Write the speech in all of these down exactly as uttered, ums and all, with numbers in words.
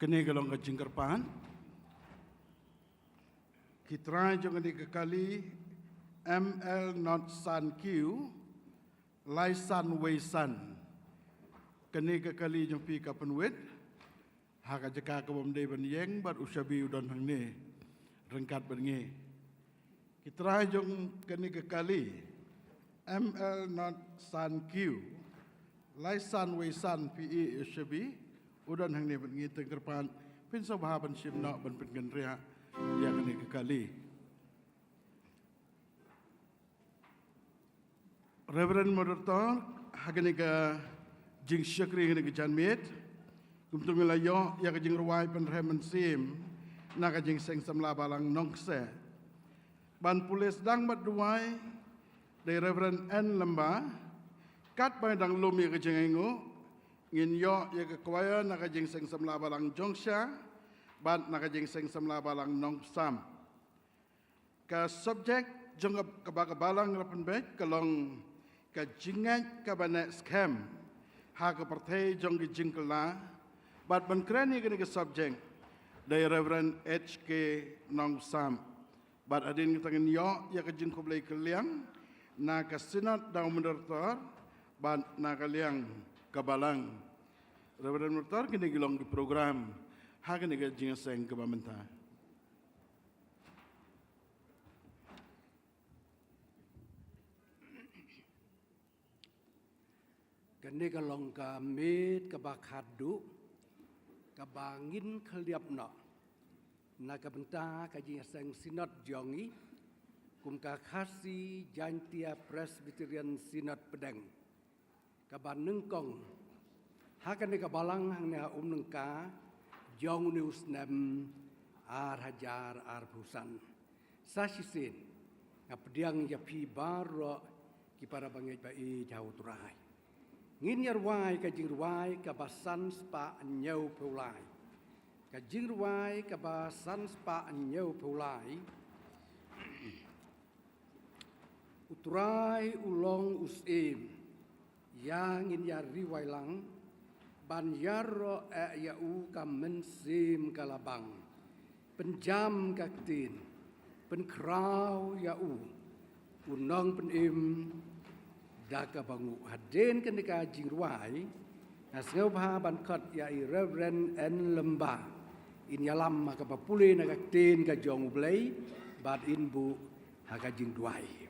Kane ka long ka jingkyrpad. Ki trai jong kane ka kali M L not san Q, lai san wei san. Kane ka kali jong phi ka pynwit ha ka jaka ka bym dei ban ïeng bad u shabi u don hangne ryngkat bad ngi. Ki trai jong kane ka kali M L not san Q, lai san wei san, phi i u shabi u don hangne bad ngi. Te kyrpad phin sngewbha ban shim noh ban pynkynriah ïa kane ka kali. Reverend Moderator, ha kane ka jingshakri kane ka janmiet, kumta ngi la ïoh ïa ka jingrwai pynrhem mynsiem na ka Jingseng Samla Balang Nongkseh. Ban pule sdang bad duwai da i Reverend N Lamba. Katba ngi dang lum ïa ka jingainguh, ngin ïoh ïa ka choir na ka Jingseng Samla Balang Jongsha bad na ka Jingseng Samla Balang Nongpsam. Ka subject jong ka, kaba ka balang la pynbeit ka long ka jingngeit kaba neh skhem ha ka pyrthei jong ki jingkylla. Bad ban kren ïa kane ka subject da i Reverend H K Nongpsam. Bad hadien kata ngin ïoh ïa ka jingkhublei kylliang na ka Synod da u Moderator bad na ka liang ka balang. Reverend Moderator, kine ki long ki program ha kane ka jingïaseng kaba mynta. Kane ka long ka miet kaba khadduh kaba ngin khylliap noh na ka bynta ka jingïaseng Synod jong ngi kum ka Khasi Jaintia Presbyterian Synod Pdeng, kaba nyngkong ha kane ka balang hangne ha Umnengka jong une u snem ar hajar arphew san. Sa shisien nga pdiang ïa phi baroh ki para bangeit ba ïeit ha u Trai. Ngin ïa rwai ka jingrwai kaba san spah hynñiewphew lai. Ka jingrwai kaba san spah hynñiewphew lai. U Trai u long u syiem, ïa ngin ïa rwai lang, ban ïaroh eh ïa u ka mynsiem ka la bang. Pynjam ka ktien, pynkhraw ïa u, u nongpynim da kaba nguh. Hadien kane ka jingrwai, nga sngewbha ban khot ïa i Reverend N Lamba in ïalam ha kaba pule na ka ktien ka jong U Blei, bad in buh ha ka jingduwai.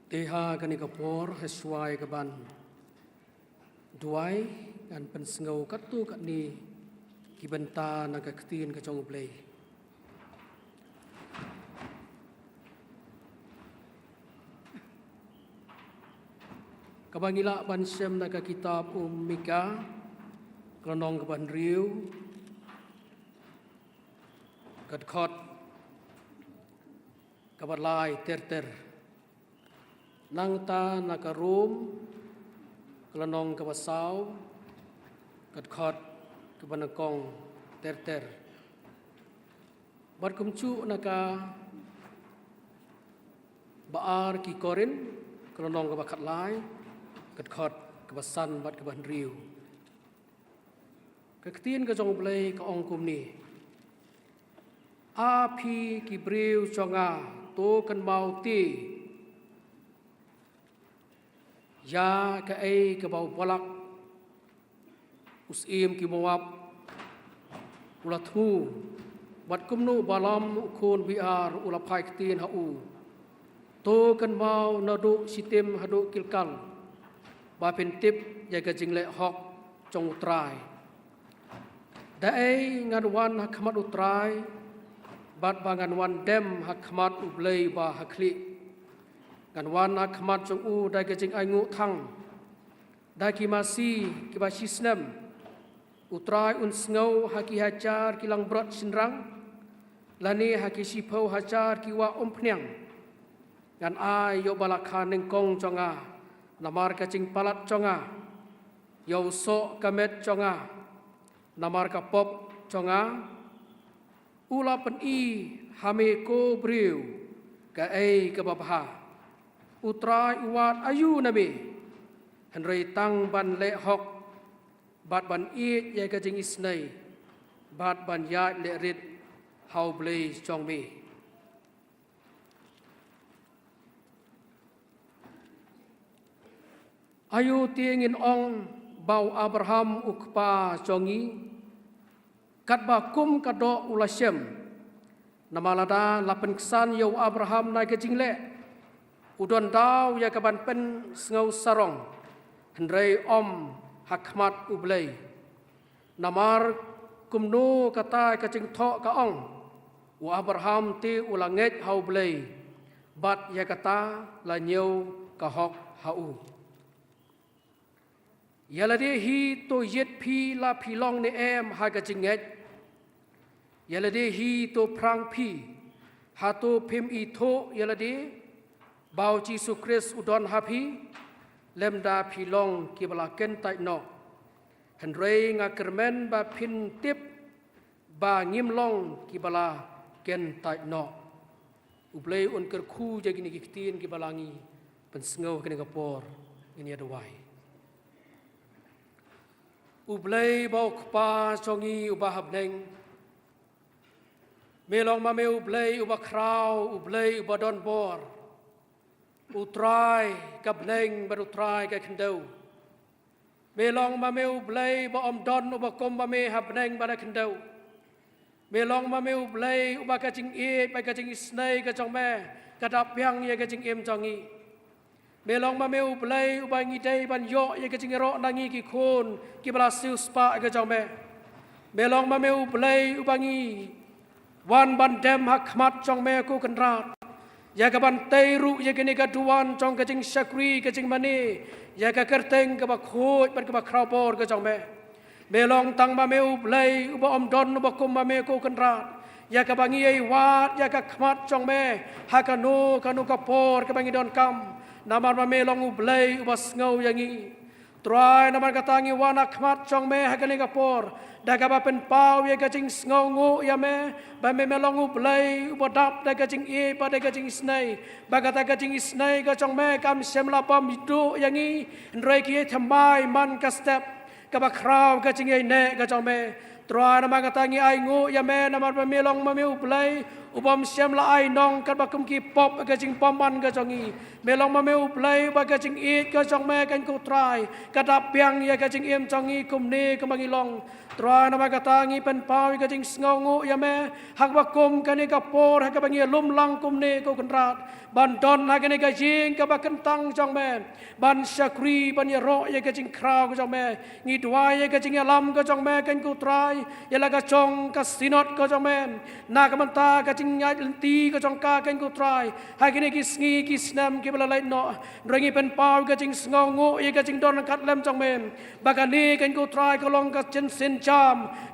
Te ha kane ka por, ha shuwa ka ban duwai, ngan pynsngew katto katne ki bynta na ka ktien ka jong U Blei. Kaba ngi lah ban shem na ka kitab u Mika, ka lynnong kaba hynriew, ka dkhot kaba lai ter ter. Nangta na ka Rom, ka lynnong kaba saw, ka dkhot kaba nyngkong ter ter. Bad kumjuh na ka ba ar ki Korinth, ka lynnong kaba khatlai, ka dkhot kaba san bad kaba hynriew. Ka ktien ka jong U Blei ka ong kumne: A phi ki briew jong nga, to kynmaw te ïa kaei kaba u Balak, u syiem ki Moab, u la thmu, bad kumno u Balaam u khun Beor u la phai ktien ha u. To kynmaw naduh Shittim haduh Gilgal, ba phin tip ïa ka jingleh hok jong U Trai. Da ei ngan wan ha khmat U Trai, bad ba ngan wan dem ha khmat U Blei ba ha khlieh. Ngan wan ha khmat jong u da ka jingainguh thang, da ki masi kiba shisnem. U Trai un sngew ha ki hajar ki langbrot shynrang, lane ha ki shiphew hajar ki wah umphniang. Ngan ai ïa u ba la kha nyngkong jong nga namar ka jingpalat jong nga, ïa u soh ka met jong nga namar ka pop jong nga. U la pyni ha me ko briew kaei kaba bha. U Trai u wad aïu na me, hynrei tang ban leh hok, bad ban ïeit ïa ka jingisynei, bad ban ïaid leh rit ha U Blei jong me. Aïu te ngin ong ba u Abraham u kpa jong ngi, katba kum ka doh u la shem. Namar lada la pynksan ïa u Abraham na ka jingleh, u don daw ïa ka ban pynsngew sarong, hynrei ym ha khmat U Blei. Namar kumno kata ka jingthoh ka ong, u Abraham te u la ngeit ha U Blei, bad ïa kata la ñiew ka hok ha u. Ïa lade hi to ïit phi la phi long ne em ha ka jingngeit. Ïa lade hi to phrang phi, hato phim ithuh ïa lade ba u Jisu Khrist u don ha phi? Lymda phi long kiba la kyntait noh. Hynrei nga kyrmen ba phin tip ba ngim long kiba la kyntait noh. U Blei un kyrkhu ïa kine ki ktien kiba la ngi pynsngew ha kane ka por. Ngin ïa duwai. U Blei ba u Kpa jong ngi uba ha bneng, me long ma me U Blei uba khraw, U Blei uba don bor, U Trai ka bneng bad U Trai ka khyndew. Me long ma me U Blei ba ym don uba kum ma me ha bneng bad ha khyndew. Me long ma me U Blei uba ka jingïeit bad ka jingisynei ka jong me ka da pdiang ïa ka jingim jong ngi. Me long ma me U Blei uba ngi dei ban ïoh ïa ka jingïaroh na ngi ki khun kiba la siewspah ka jong me. Me long ma me U Blei uba ngi wan ban dem ha khmat jong me ko Kynrad, ïa ka ban tei ruh ïa kane ka duwan jong ka jingshakri ka jingmane ïa ka kyrteng kaba khuid bad kaba khraw bor ka jong me. Me long tang ma me U Blei uba ym don uba kum ma me ko Kynrad, ïa kaba ngi ïai wad ïa ka khmat jong me ha kano kano ka por kaba ngi donkam. Namar ma me long U Blei uba sngew ïa ngi. Trai, namar kata ngi wan ha khmat jong me ha kane ka por da kaba pynpaw ïa ka jingsngewnguh ïa me ba me, me long U Blei uba dap da ka jingïeit bad da ka jingisynei, ba kata ka jingisynei ka jong me kam shym la bam duh ïa ngi, hynrei ki ïai thymmai man ka step kaba khraw ka jingïaineh ka jong me. Trai, namar kata ngi ainguh ïa me, namar ba me long ma me U Blei u bym shym la ai nong katba kum ki pop ha ka jingbymman ka jong ngi. Me long ma me U Blei ba ka jingïeit ka jong me, Kynrad ko Trai, ka da biang ïa ka jingim jong ngi kumne kumba ngi long. Trai, namar kata ngi pynpaw ïa ka jingsngewnguh ïa me ha kaba kum kane ka por ha kaba ngi ïalum lang kumne, ko Kynrad, ban don ha kane ka ïing kaba kyntang jong me, ban shakri, ban ïaroh ïa ka jingkhraw ka jong me. Ngi duwai ïa ka jingïalam ka jong me, Kynrad ko Trai, ïa la ka jong ka Synod ka jong me, na ka bynta ka jingïaid lynti ka jong ka, Kynrad ko Trai, ha kine ki sngi ki snem kiba la leit noh. Hynrei ngi pynpaw ka jingsngewnguh ïa ka jingdon ryngkat lem jong me, ba kane, Kynrad ko Trai, ka long ka jingsynjam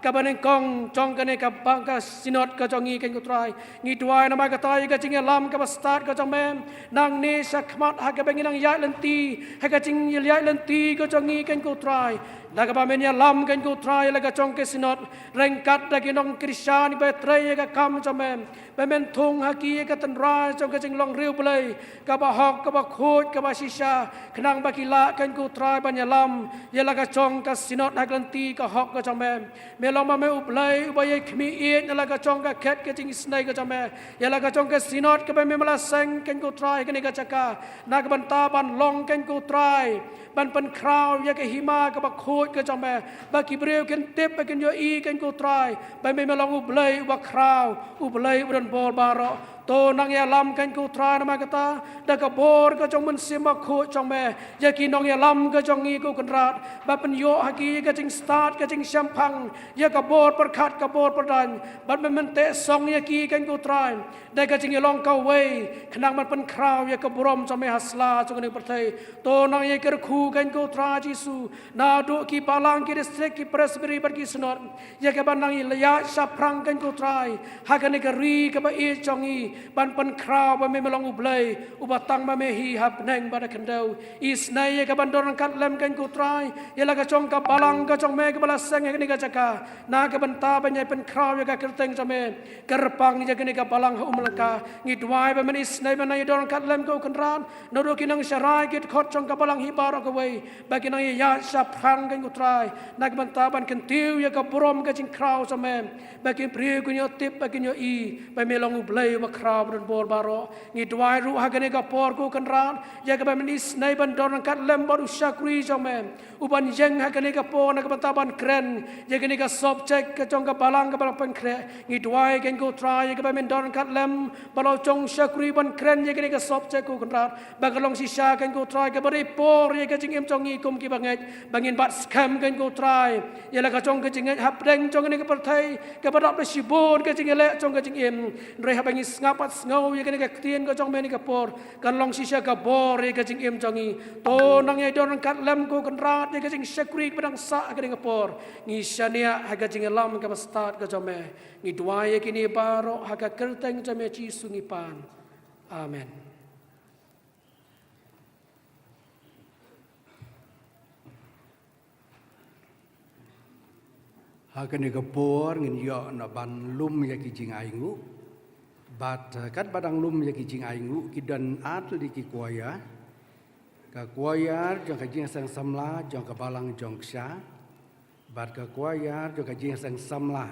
kaba nyngkong jong kane ka bang ka Synod ka jong ngi, Kynrad ko Trai. Ngi duwai namar kata ïa ka jingïalam kaba stad ka jong me, nangne shakhmat ha kaba ngi nang ïaid lynti ha ka jingïaid lynti ka jong ngi, Kynrad ko Trai, na kaba men ïalam, Kynrad ko Trai, ïa la ka jong ka Synod ryngkat da ki nong Khristan ba trei ïa ka kam jong me, ba men thung ha ki ïa ka tynrai jong ka jinglong riewblei kaba hok, kaba khuid, kaba shisha, khnang ba ki lah, Kynrad ko Trai, ban ïalam ïa la ka jong ka Synod ha ka lynti ka hok ka jong me. Me long ma me U Blei uba ïai khmih ïeit na la ka jong ka khet ka jingisynei ka jong me, ïa la ka jong ka Synod kaba me la seng, Kynrad ko Trai, ha kane ka jaka, na ka bynta ban long, Kynrad ko Trai, ban pynkhraw ïa ka hima kaba khuid ka jong me, ba ki briew kin tip, ba kin ïohi, Kynrad ko Trai, ba me, me long U Blei uba khraw, U Blei uba don bor baroh. To nang ïalam, Kynrad ko Trai, namar kata, da ka bor ka jong u Mynsiem Bakhuid jong me, ïa ki nongïalam ka jong ngi, ko Kynrad, ba pynïoh ha ki ïa ka jingstad, ka jingshemphang, ïa ka bor pyrkhat, ka bor pyrdaiñ, bad ba men teh song ïa ki, Kynrad ko Trai, da ka jingïalong kawei, khnang ban pynkhraw ïa ka burom jong me ha sla jong kane ka pyrthei. To nang ïa kyrkhu, Kynrad ko Trai Jisu, naduh ki balang, ki distrik, ki presbytery bad ki Synod, ïa kaba nang ïaid shaphrang, Kynrad ko Trai, ha kane ka ri kaba ïeit jong ngi, ban pynkhraw ba me, me long U Blei uba tang ma me hi ha bneng bad ha khyndew. Isynei ïa kaban don ryngkat lem, Kynrad ko Trai, ïa la ka jong ka balang ka jong me kaba la seng ha kane ka jaka, na ka bynta ban ïai pynkhraw ïa ka kyrteng jong me. Kyrpang ïa kane ka balang ha um Laka. Ngi duwai ba men isynei ban nang ïa don ryngkat lem, ko Kynrad, naduh ki nongsharai, ki dkhot jong ka balang hi baroh kawei, ba kin nang ïaid shaphrang, Kynrad ko Trai, na ka bynta ban kyntiew ïa ka burom ka jingkhraw jong me, ba ki briew kin ïoh tip, ba kin ïohi ba me long U Blei uba khraw, uba don bor baroh. Ngi duwai ruh ha kane ka por, ko Kynrad, ïa kaba men isynei ban don ryngkat lem bad u shakri jong me uban ïeng ha kane ka por, na ka bynta ban kren ïa kane ka subject ka jong ka balang kaba la pynkhreh. Ngi duwai, Kynrad ko Trai, ïa kaba men don ryngkat lem bad la u jong u shakri ban kren ïa kane ka subject, ko Kynrad, ba kan long shisha, Kynrad ko Trai, kaba dei por ïa ka jingim jong ngi kum ki bangeit, ba ngin bat skhem, Kynrad ko Trai, ïa la ka jong ka jingngeit hapdeng jong kane ka pyrthei, kaba dap da shibun ka jingïaleh jong ka jingim. Hynrei haba ngi sngap bad sngew ïa kane ka ktien ka jong me ha kane ka por, kan long shisha ka bor ïa ka jingim jong ngi. To nang ïa don ryngkat lem, ko Kynrad, ïa ka jingshakri kaba dang sah ha kane ka por. Ngi shaniah ha ka jingïalam kaba stad ka jong me. Ngi duwai ïa kine baroh ha ka kyrteng jong me Jisu ngi pan. Amen. Ha kane ka por ngin ïoh na ban lum ïa ki jingainguh. Bad, eh, katba dang lum ïa ki jingainguh, ki don ar tylli ki choir. Ka choir jong ka Jingïaseng Samla jong ka Balang Jong Ksha, bad ka choir jong ka Jingïaseng Samla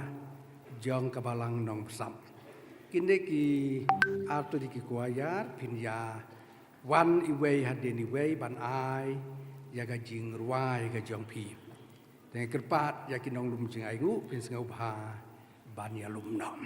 jong ka Balang Nongbsap. Kine ki ar tylli ki choir, phin ïa wan iwei hadien iwei ban ai ïa ka jingrwai ka jong phi. Te kyrpad ïa ki nonglum jingainguh, phin sngewbha ban ïalum noh.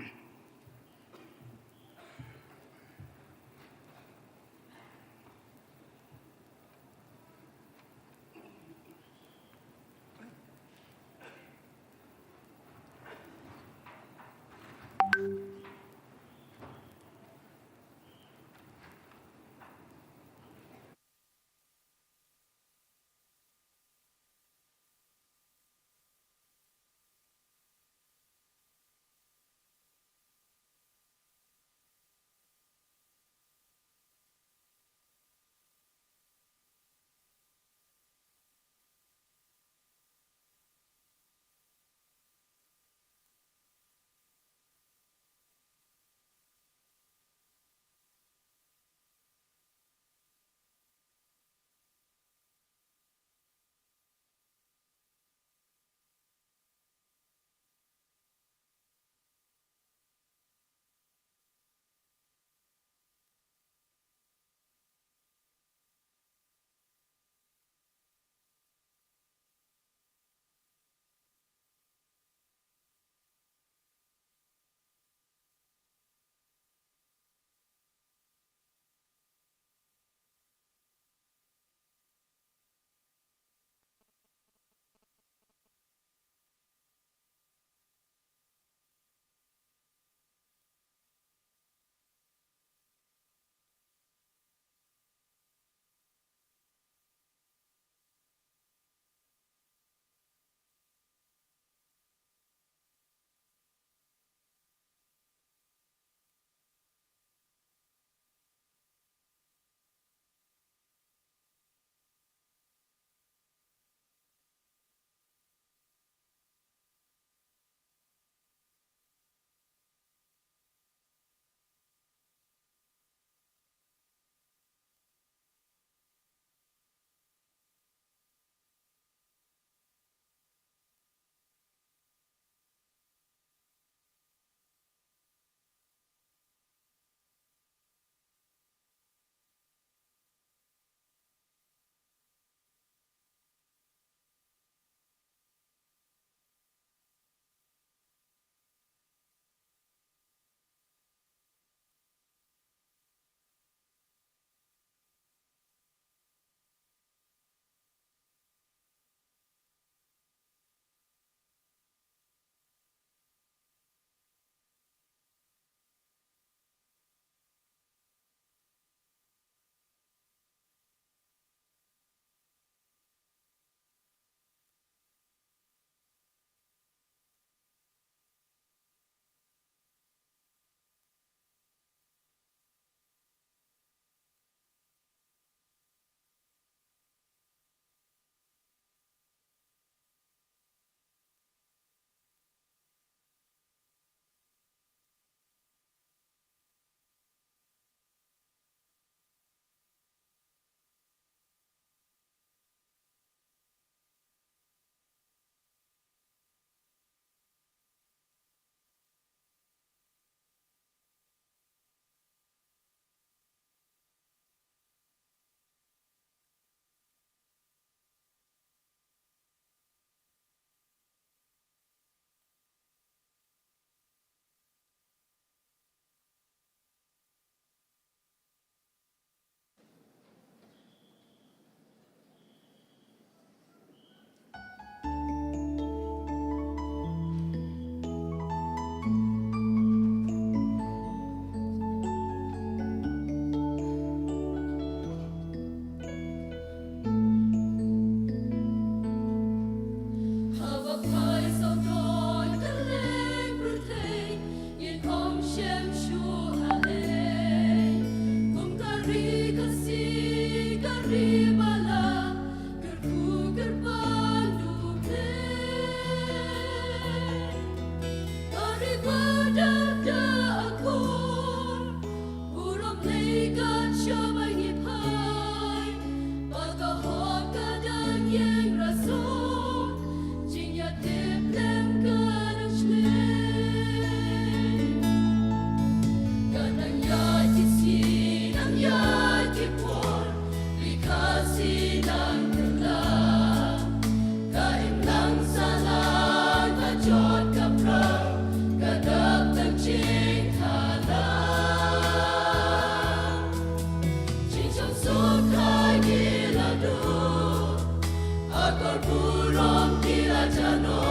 Burom ki la jano,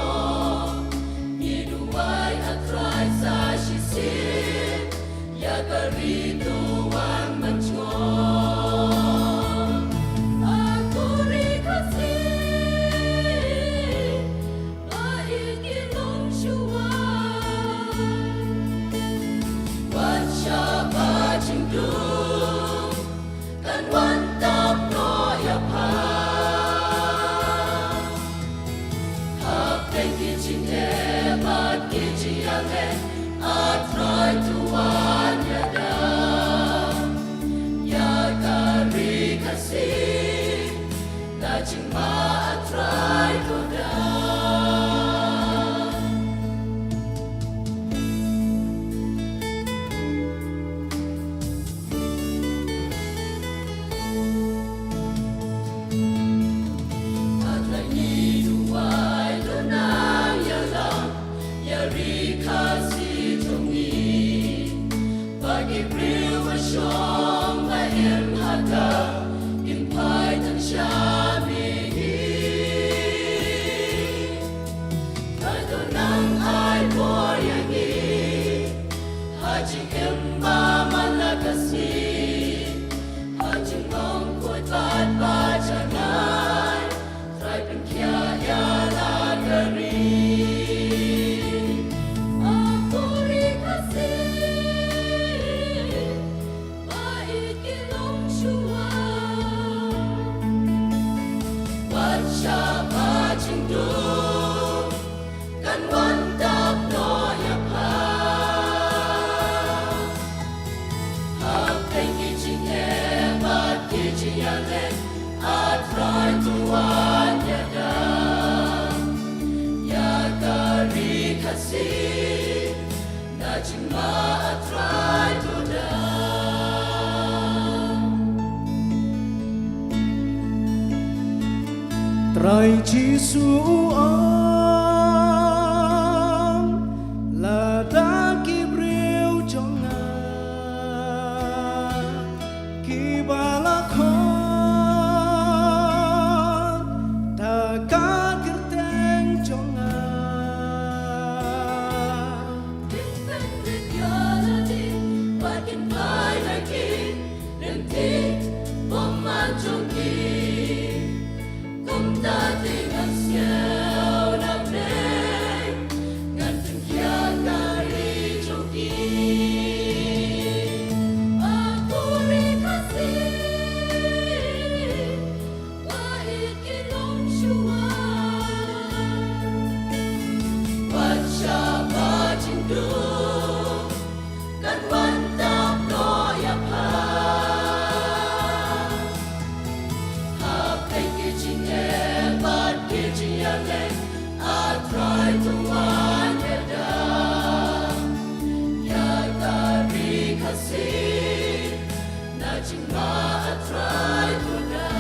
ngi duwai A Trai sa shisien ïa ka ri Tuwan Manjngoh. A ko ri Khasi, ba ïeit ki longshuwa, wat shah ba jingdum kan wan tap noh ïa pha. Hapdeng ki jingeh bad ki jingïaleh, A Trai to wan ïada ïa ka ri Khasi, na jingma A Trai to da. A Trai, ngi duwai to nang ïalam ïa ri Khasi jong ngi, ba ki briew ba shong ba im ha ka kin phai tang sha mihngi. Trai to nang ai bor ïa ngi ha jingim ba man la ka sngi, ha jinglong khuid bad ba janai. Trai pynkhiah ïa la ka ri. A ko ri Khasi, ba ïeit ki longshuwa, wat shah ba jingdum kan wan tap noh ïa pha. Hapdeng ki jingeh bad ki jingïaleh, A Trai to wan ïada ïa ka ri Khasi, na jingma A Trai to da. Trai Jisu u ong, lada ki briew jong nga kiba la khot da ka kyrteng jong nga, kin pynrit ïa lade bad kin phai na ki lynti bymman jong ki. Kumta te ngan sngew na pdeng, ngan pynkhiah ka ri jong ki. A ko ri Khasi, ba ïeit ki longshuwa, wat shah ba jingdum kan wan tap noh ïa pha. Hapdeng ki jingeh bad ki jingïaleh, A Trai to wan ïada ïa ka ri Khasi, na jingma A Trai to da.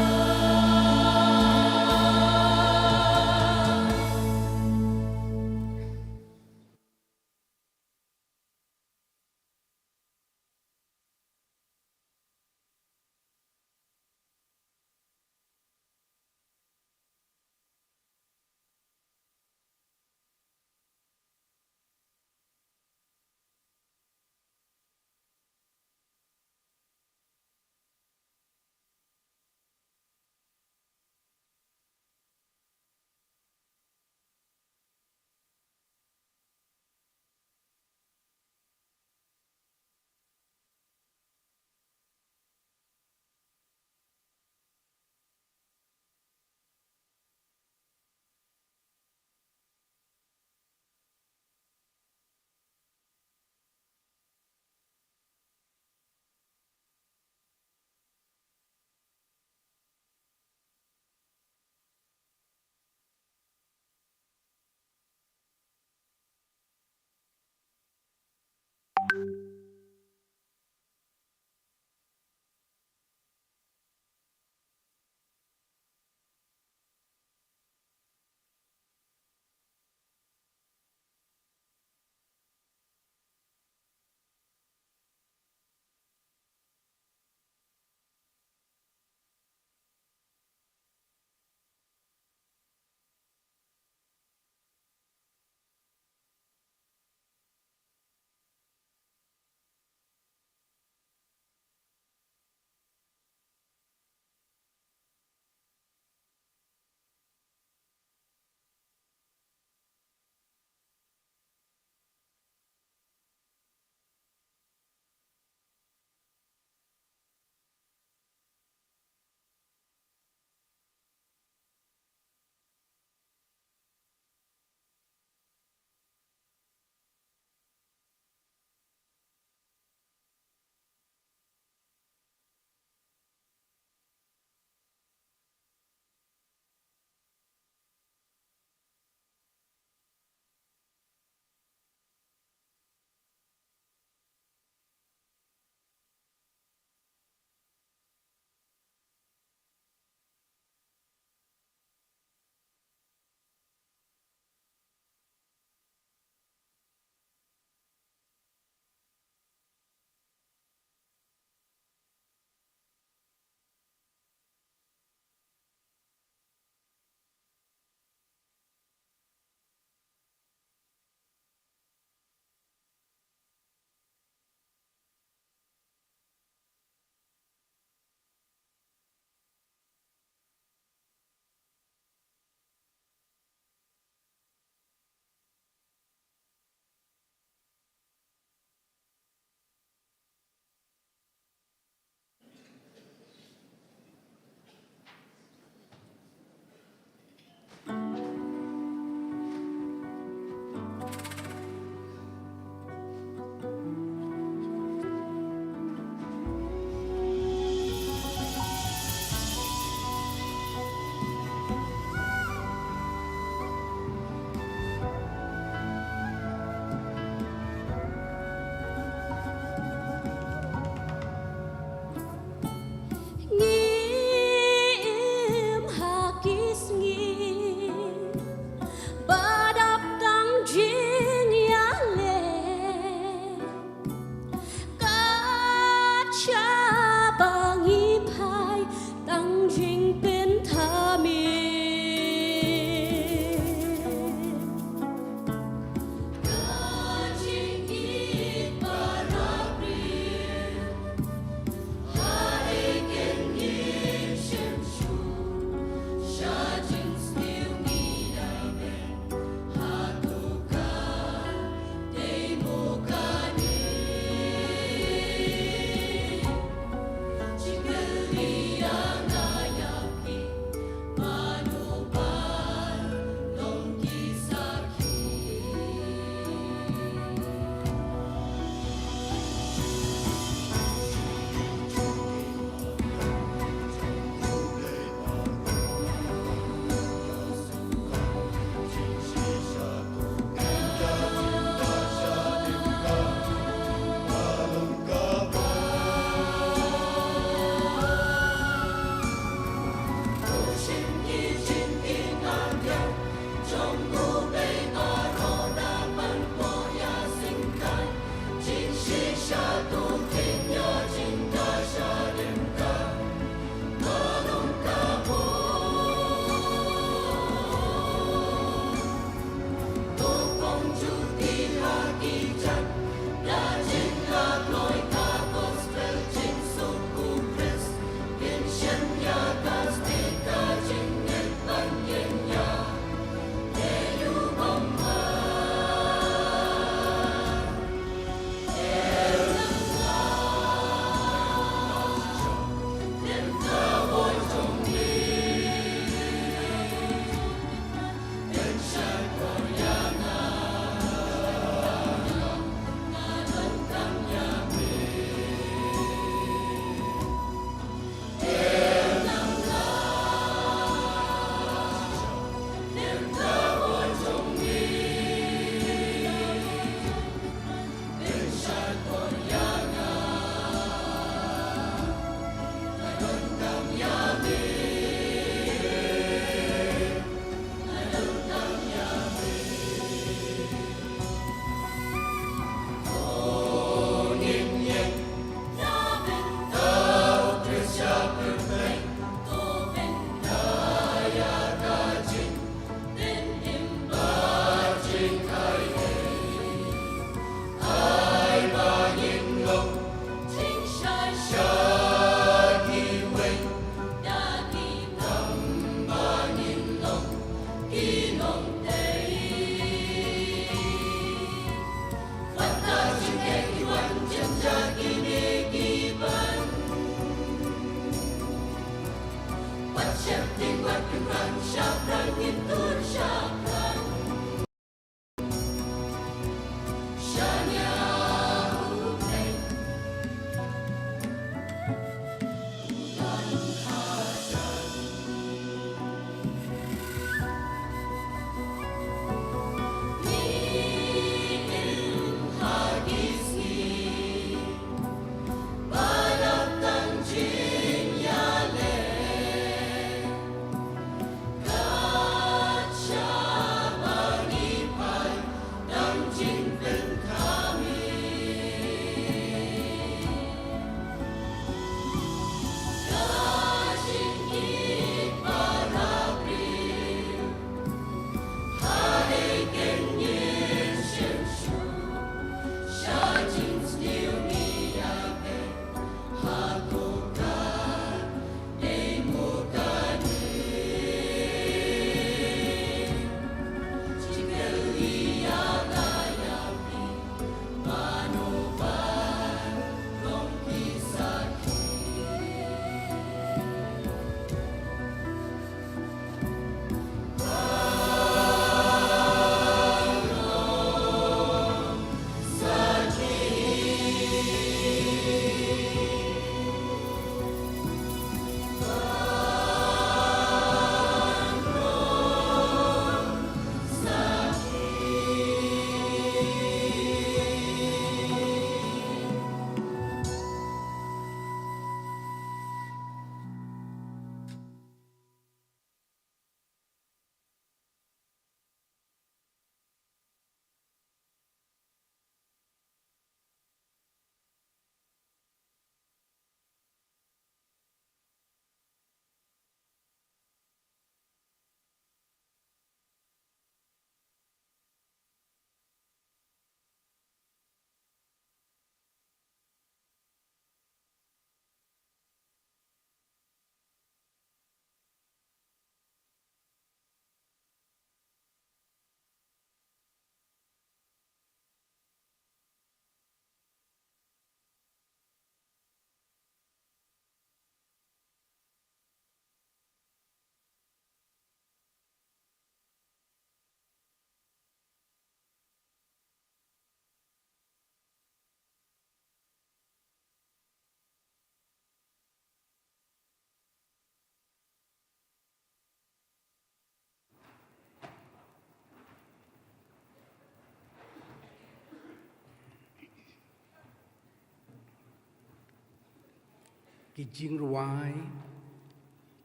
Ki jingrwai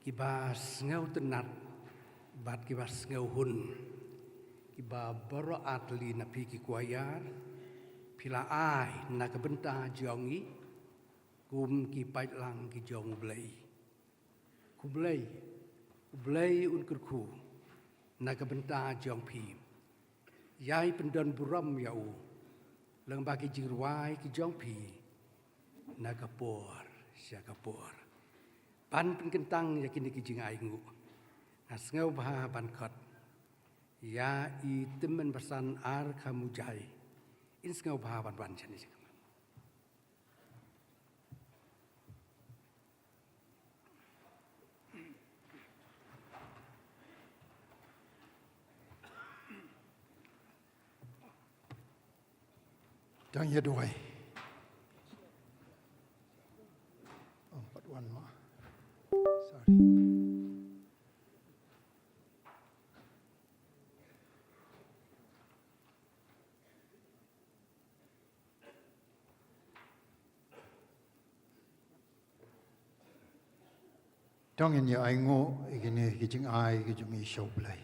kiba sngewtynnat bad kiba sngewhun, kiba baroh artylli na phi ki kwaiar, phi la ai na ka bynta jong ngi kum ki paidlang ki jong U Blei. Khublei, U Blei un kyrkhu na ka bynta jong phi. Ïai pyndon burom ïa u lyngba ki jingrwai ki jong phi na ka por sha ka por. Ban pynkyntang ïa kine ki jingainguh, nga sngewbha ban khot ïa i Tymmen Basan Arkhamujai. In sngewbha ban wan shane sha ka Dang ïa duwai. Oh, but one more. Sorry. Tang in ïa ainguh ïa kine ki jingai ki jong i sha U Blei.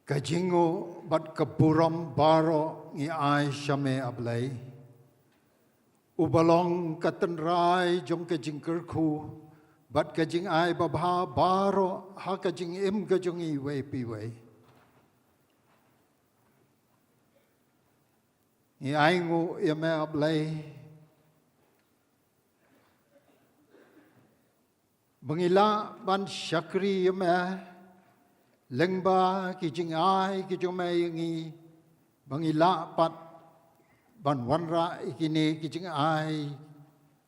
Ka jingnguh bad ka burom baroh ngi ai sha me A Blei, uba long ka tynrai jong ka jingkyrkhu bad ka jingai babha baroh ha ka jingim ka jong i wei pi wei. Ngi ainguh ïa me A Blei ba ngi lah ban shakri ïa me lyngba ki jingai ki jong me ïa ngi, ba ngi lah pat ban wanrah ïa kine ki jingai,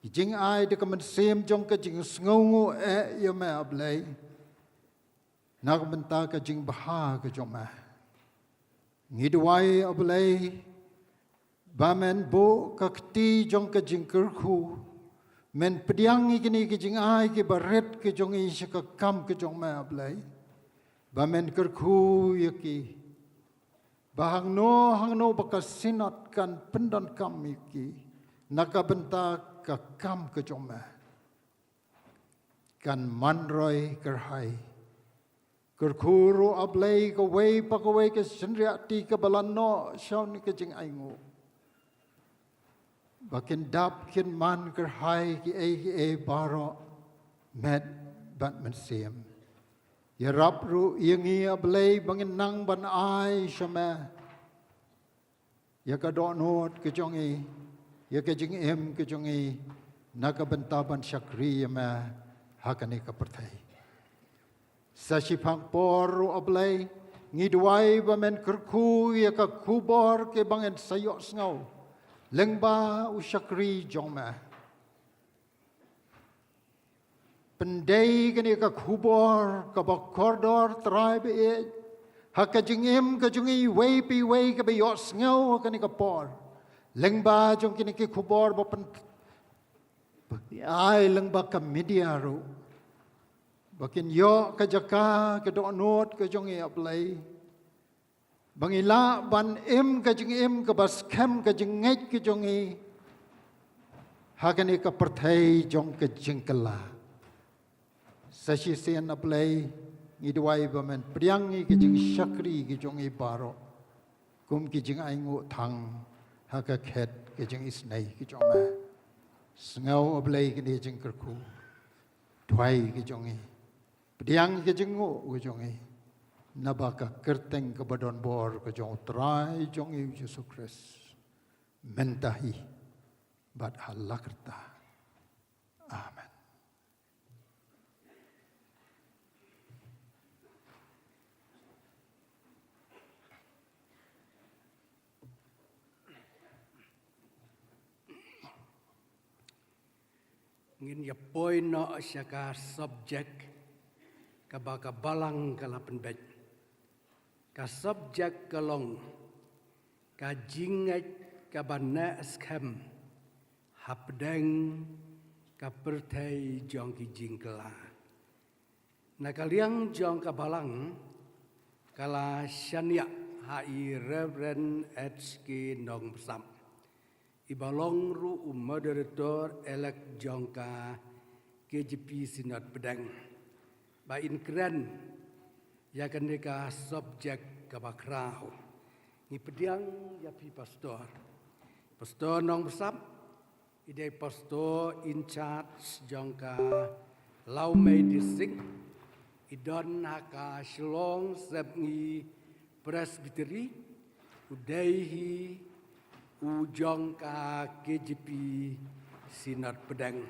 ki jingai da ka mynsiem jong ka jingsngewnguh eh ïa me A Blei. Na ka bynta ka jingbha ka jong me. Ngi duwai A Blei ba men buh ka kti jong ka jingkyrkhu, men pdiang ïa kine ki jingai kiba rit ki jong i sha ka kam ka jong me A Blei, ba men kyrkhu ïa ki ba hangno hangno ba ka Synod kan pyndonkam ïa ki na ka bynta ka kam ka jong me. Kan man roi kyrhai. Kyrkhu ruh A Blei kawei pa kawei ka shynriahti kaba la noh sha une ka jingainguh, ba kin dap kin man kyrhai kiei kiei baroh met bad mynsiem. Ïarap ruh ïa ngi A Blei ba ngin nang ban ai sha me ïa ka dohnud ka jong i, ïa ka jingim ka jong i, na ka bynta ban shakri ïa me ha kane ka pyrthei. Sa shiphang por ruh A Blei, ngi duwai ba men kyrkhu ïa ka khubor kaba ngan sa ïohsngew lyngba u shakri jong me. Pyndei kane ka khubor kaba kordor Trai ba ïeit ha ka jingim ka jong i wei pi wei kaba ïohsngew ha kane ka por, lyngba jong kine ki khubor ba pyn, ba ai lyngba ka media ruh, ba kin ïoh ka jaka ka dohnud ka jong i A Blei, ba ngi lah ban im ka jingim kaba skhem ka jingngeit ka jong i ha kane ka pyrthei jong ka jingkylla. Sa shisien A Blei, ngi duwai ba men pdiang ïa ka jingshakri ka jong i baroh kum ki jingainguh thang ha ka khet ka jingisynei ka jong me. Sngew A Blei kane ka jingkyrkhu, duwai ka jong i, pdiang ka jingnguh ka jong i, naba ka kyrteng kaba donbor ka jong u Trai jong i u Jisu Khrist, mynta hi bad ha la karta. Amen. Ngin ïa poi noh sha ka subject kaba ka balang ka la pynbeit. Ka subject ka long ka jingngeit kaba neh skhem hapdeng ka pyrthei jong ki jingkylla. Na ka liang jong ka balang ka la shaniah ha i Reverend H K Nongbsap. Iba long ruh u moderator elect jong ka K J P Synod Pdeng, ba in kren ïa kane ka subject kaba khraw. Ngi pdiang ïa phi pastor. Pastor Nongbsap, i dei pastor in charge jong ka Lawmei District, i don ha ka Shillong Sepngi Presbytery, u dei hi u jong ka K J P Synod Pdeng.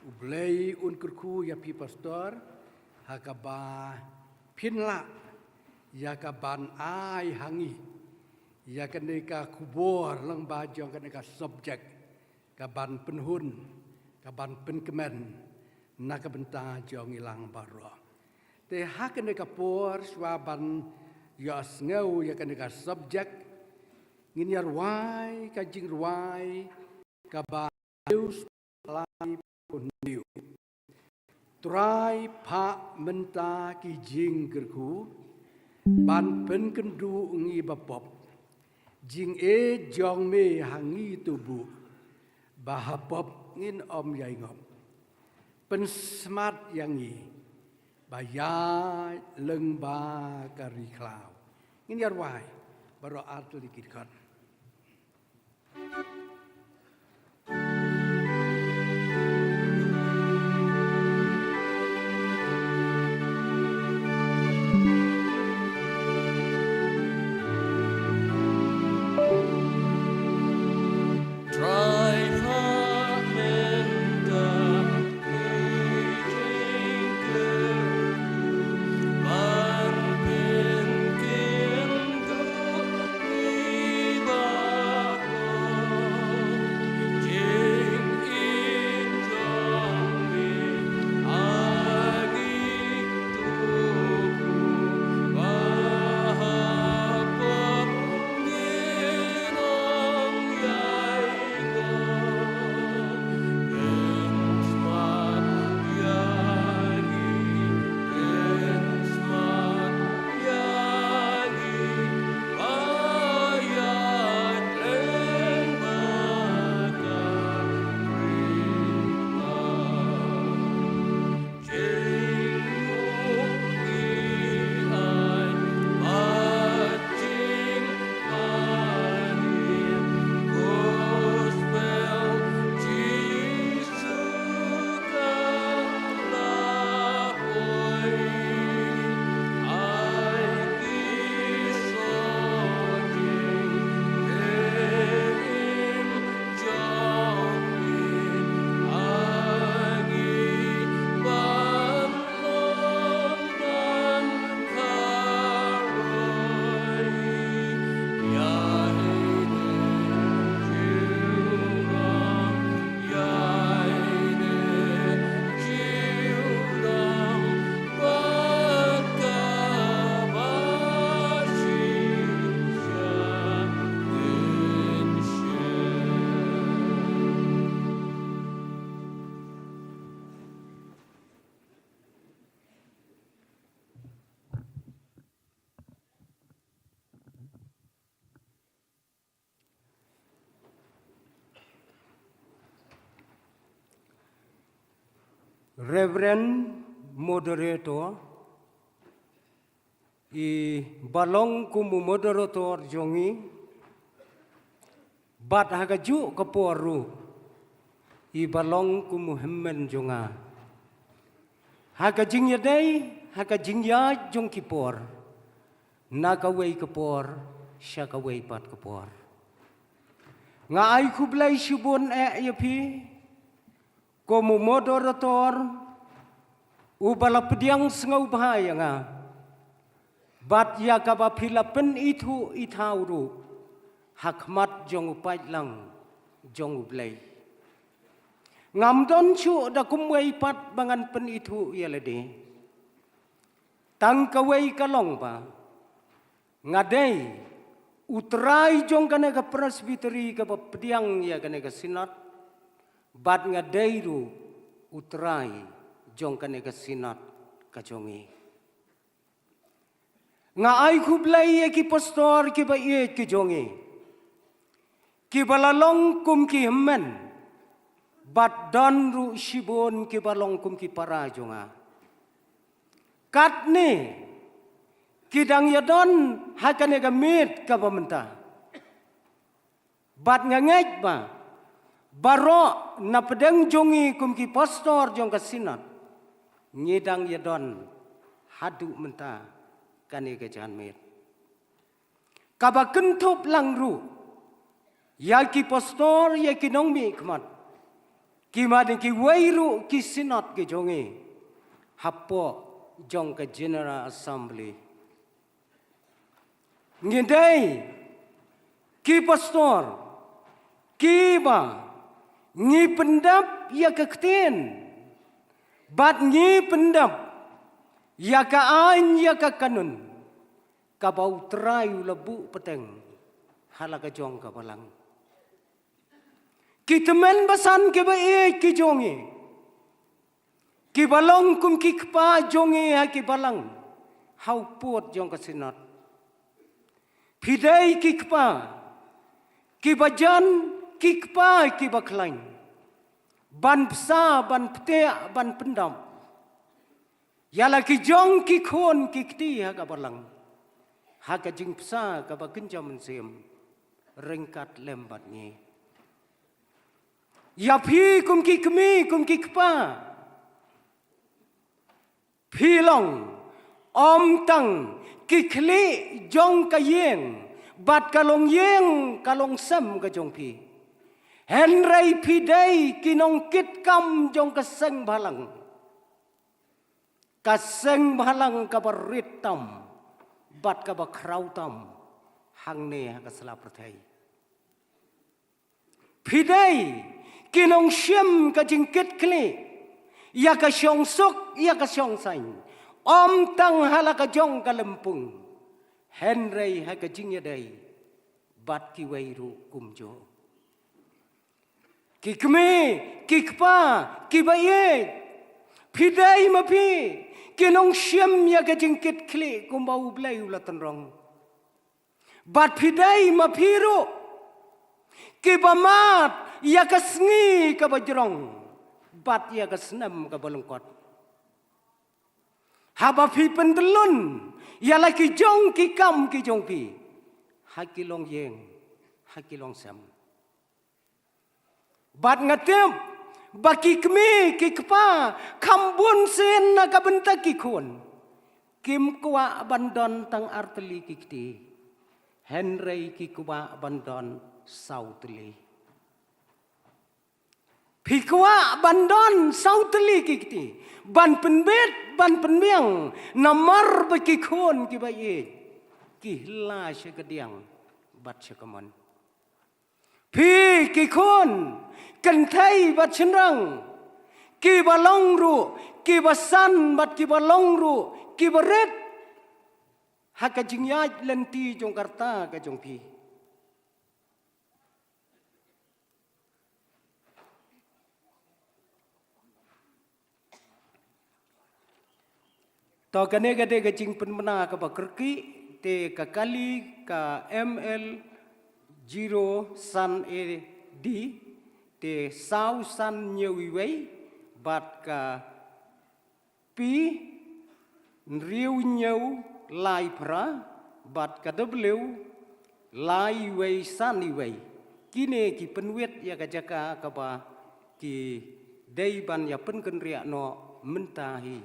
U Blei un kyrkhu ïa phi pastor ha kaba phin lah ïa kaban ai ha ngi ïa kane ka khubor lyngba jong kane ka subject, kaban pynhun, kaban pynkmen na ka bynta jong ngi lang baroh. Te ha kane ka por shuwa ban ïohsngew ïa kane ka subject, ngin ïa rwai ka jingrwai kaba hynñiew spah laiphew hynñiew. Trai, phah mynta ki jingkyrkhu ban pynkynduh ngi bapop. Jingïeit jong me ha ngi to buh, ba ha pop ngin ym ïai ngop. Pynsmat ïa ngi ba ïaid lyngba ka ri khlaw. Ngin ïa rwai baroh ar tylli ki dkhot. Reverend Moderator, i ba long kum u moderator jong ngi, bad ha kajuh ka por ruh i ba long kum u hynmen jong nga ha ka jingïadei, ha ka jingïaid jong ki por, na kawei ka por sha kawei pat ka por. Nga ai khublei shibun eh ïa phi kum u moderator uba la pdiang sngewbha ïa nga, bad ïa kaba phi la pynithuh ithaw ruh ha khmat jong u paidlang jong U Blei. Ngam don shuh da kumwei pat ba ngan pynithuh ïa lade. Tang kawei ka long ba nga dei u trai jong kane ka Presbytery kaba pdiang ïa kane ka Synod, bad nga dei ruh u trai jong kane ka Synod ka jong ngi. Nga ai khublei ïa ki pastor kiba ïeit ki jong ngi, kiba la long kum ki hynmen, bad don ruh shibun kiba long kum ki para jong nga. Katne ki dang ïadon ha kane ka miet kaba mynta. Bad nga ngeit ba baroh na pdeng jong ngi kum ki pastor jong ka Synod, ngi dang ïadon haduh mynta kane ka janmiet. Kaba kynthup lang ruh ïa ki pastor, ïa ki nongmihkhmat, ki mane kiwei ruh ki Synod ki jong ngi hapoh jong ka General Assembly. Ngi dei ki pastor kiba ngi pyndap ïa ka ktien, bad ngi pyndap ïa ka aiñ, ïa ka kanun kaba U Trai u la buh pateng ha la ka jong ka balang. Ki tymmen basan kiba ïeit ki jong ngi, kiba long kum ki kpa jong ngi ha ki balang ha u pud jong ka Synod. Phi dei ki kpa kiba jan, ki kpa kiba khlaiñ ban bsa, ban pteh, ban pyndap ïa la ki jong ki khun ki kti ha ka balang ha ka jingbsa kaba kynja mynsiem ryngkat lem bad ngi. Ïa phi kum ki kmie, kum ki kpa, phi long ym tang ki khlieh jong ka ïing bad ka longïing, ka longsem ka jong phi, hynrei phi dei ki nongkitkam jong ka seng bhalang. Ka seng bhalang kaba rit tam bad kaba khraw tam hangne ha ka sla pyrthei. Phi dei ki nongshim ka jingkitkhlieh ïa ka shongsuk, ïa ka shongsaiñ, ym tang ha la ka jong ka lympung, hynrei ha ka jingïadei bad kiwei ruh kumjuh. Ki kmie, ki kpa kiba ïeit, phi dei ma phi ki nongshim ïa ka jingkitkhlieh kumba U Blei u la tynrong. Bad phi dei ma phi ruh kiba mad ïa ka sngi kaba jrong bad ïa ka snem kaba lyngkot, haba phi pyntyllun ïa la ki jong ki kam ki jong phi ha ki longïing, ha ki longsem. Bad nga tip ba ki kmie ki kpa kham bun sien na ka bynta ki khun, kim kwah ban don tang ar tylli ki kti, hynrei ki kwah ban don saw tylli. Phi kwah ban don saw tylli ki kti ban pynbit, ban pynbiang, namar ba ki khun kiba ïeit ki la sha ka diang bad sha ka mon. Phi ki khun kynthei bad shynrang kiba long ruh kiba san bad kiba long ruh kiba rit ha ka jingïaid lynti jong ka rta ka jong phi. To kane ka dei ka jingpynbna kaba kyrkieh, te ka kali ka M L zero san A D, te saw san hynñiew wei, bad ka P hynriew hynñiew lai phra, bad ka W lai wei san wei. Kine ki pynwit ïa ka jaka kaba ki dei ban ïa pynkynriah noh mynta hi.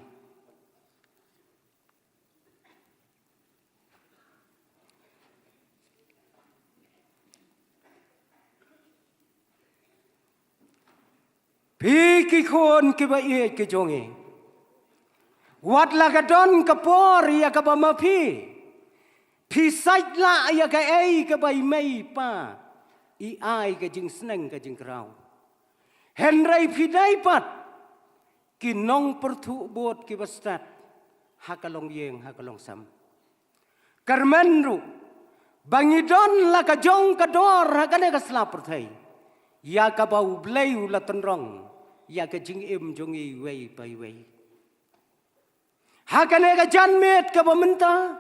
Phi ki khun kiba ïeit ki jong ngi, wat la ka don ka por ïa kaba ma phi phi sait lah ïa kaei kaba i mei i pa i ai ka jingsneng ka jingkraw. Hynrei phi dei pat ki nongpyrthuh bud kiba stad ha ka longïing ha ka longsem. Kyrmen ruh ba ngi don la ka jong ka dor ha kane ka sla pyrthei ïa kaba U Blei u la tynrong ïa ka jingim jong ngi iwei pa iwei. Ha kane ka janmiet kaba mynta,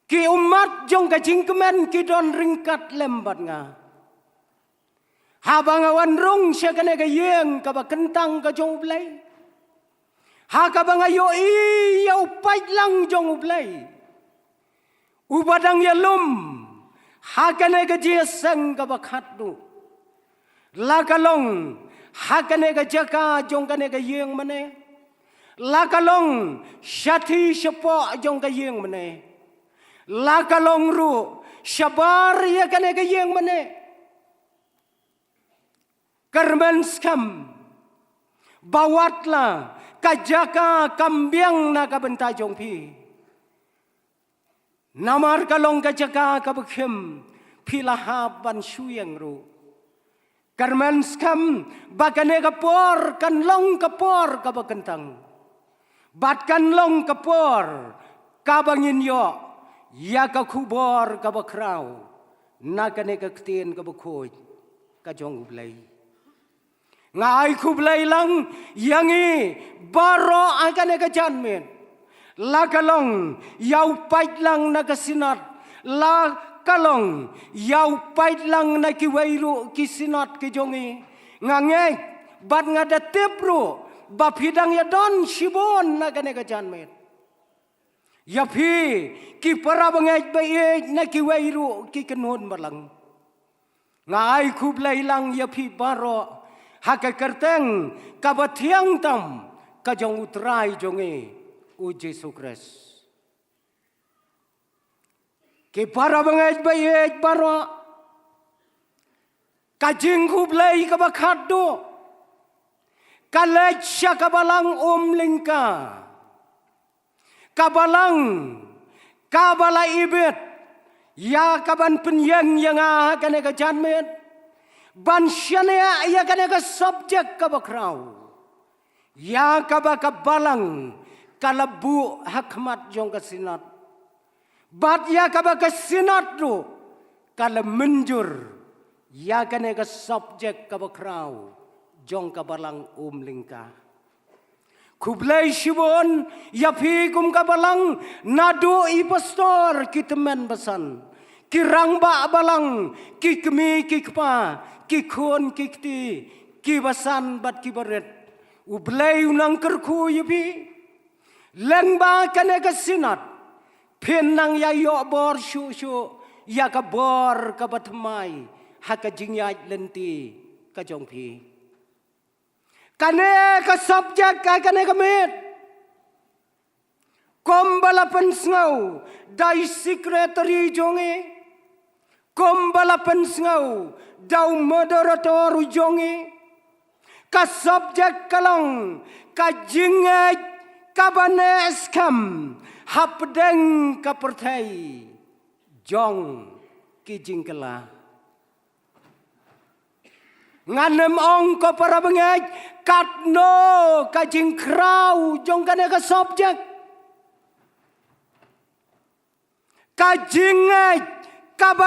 ki ummat jong ka jingkmen ki don ryngkat lem bad nga. Haba nga wan rung sha kane ka ïing kaba kyntang ka jong U Blei, ha kaba nga ïohi ïa u paidlang jong U Blei uba dang ïalum ha kane ka jingïaseng kaba khatduh, la ka long ha kane ka jaka jong kane ka ïing mane, la ka long shathie shapoh jong ka ïing mane, la ka long ruh shabar ïa kane ka ïing mane. Kyrmen skhem ba watla ka jaka kam biang na ka bynta jong phi, namar ka long ka jaka kaba khim, phi la hap ban shu ïeng ruh. Kyrmen skhem ba kane ka por kan long ka por kaba kyntang, bad kan long ka por kaba ngin ïoh ïa ka khubor kaba khraw na kane ka ktien kaba khuid ka jong U Blei. Nga ai khublei lang ïa ngi baroh ha kane ka janmiet, la ka long ïa u paidlang na ka Synod, la ka long ïa u paidlang na kiwei ruh ki Synod ki jong ngi. Nga ngeit bad nga da tip ruh ba phi dang ïadon shibun na kane ka janmiet. Ïa phi ki para bangeit ba ïeit na kiwei ruh ki kynhun balang, nga ai khublei lang ïa phi baroh ha ka kyrteng kaba thiang tam ka jong U Trai jong ngi U Jisu Khrist. Ki para bangeit ba ïeit baroh, ka jingkhublei kaba khatduh ka leit sha ka Balang Umlyngka, ka Balang kaba la ibit ïa ka ban pynïeng ïa nga ha kane ka janmiet ban shaniah ïa kane ka subject kaba khraw, ïa kaba ka Balang ka la buh ha khmat jong ka Synod, bad ïa kaba ka Synod ruh ka la mynjur ïa kane ka subject kaba khraw jong ka Balang Umlyngka. Khublei shibun ïa phi kum ka Balang, naduh i pastor, ki tymmen basan, ki rangbah balang, ki kmie ki kpa, ki khun ki kti, ki basan bad ki barit. U Blei u nang kyrkhu ïa phi. Lyngba kane ka Synod phin nang ïa ïoh bor shuh shuh ïa ka bor kaba thymmai ha ka jingïaid lynti ka jong phi. Kane ka subject ha kane ka miet, kumba la pynsngew da i secretary jong ngi, kumba la pynsngew da u moderator u jong ngi, ka subject ka long ka jingngeit kaba neh skhem hapdeng ka pyrthei jong ki jingkylla. Ngan ym ong ko para bangeit, katno ka jingkhraw jong kane ka subject. Ka jingngeit kaba